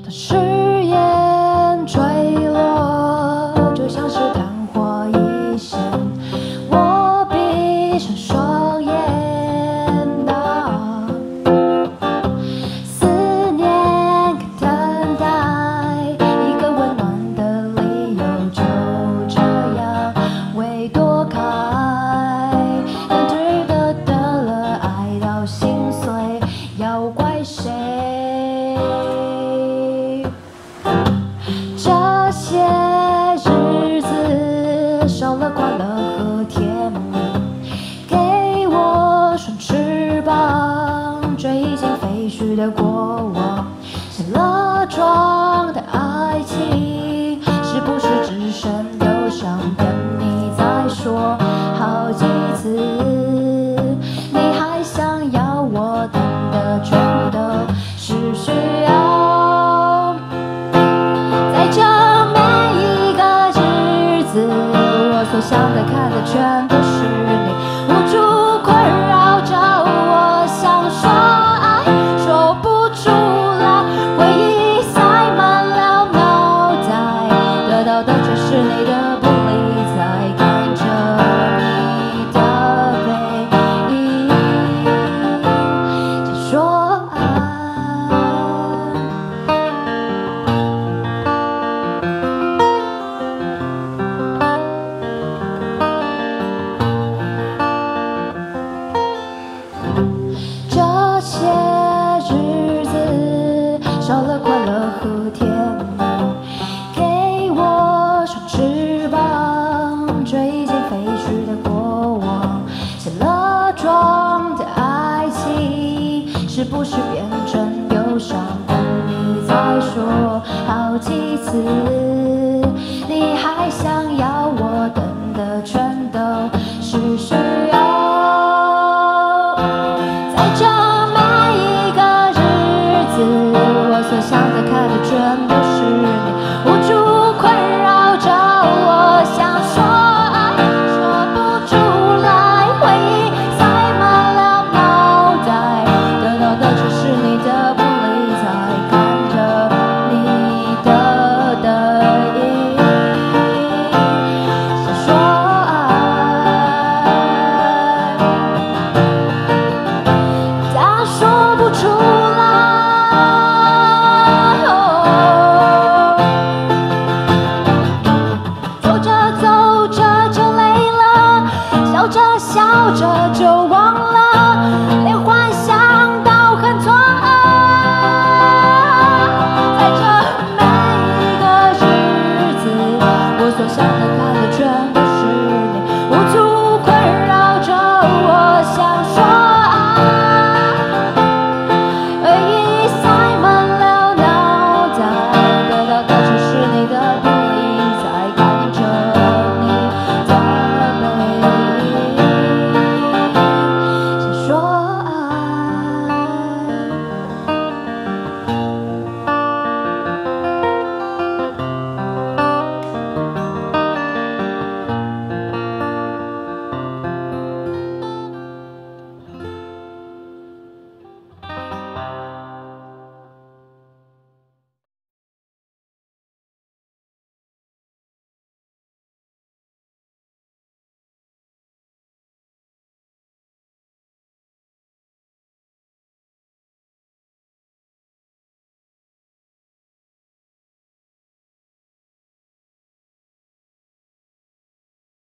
當誓言墜落，就像是曇花一現。我閉上雙眼，當思念跟等待，一個溫暖的理由，就這樣會躲開。但值得得了愛到心碎，要怪誰？這些日子少了快樂和甜蜜，給我雙翅膀，追已經飛去的過往。卸了妝的愛情，是不是只剩憂傷？等你再說好幾次，你還想要我等的全部都是需要。在這每一個日子，我所想的、看的全都是你，無助困擾着我，想說愛說不出來，回憶塞滿了腦袋，得到的卻是你的不理睬，看着你的背影，想說愛。這些日子少了快樂和甜蜜，給我雙翅膀，追已經飛去的過往。卸了妝的愛情，是不是變成憂傷？等你再說好幾次。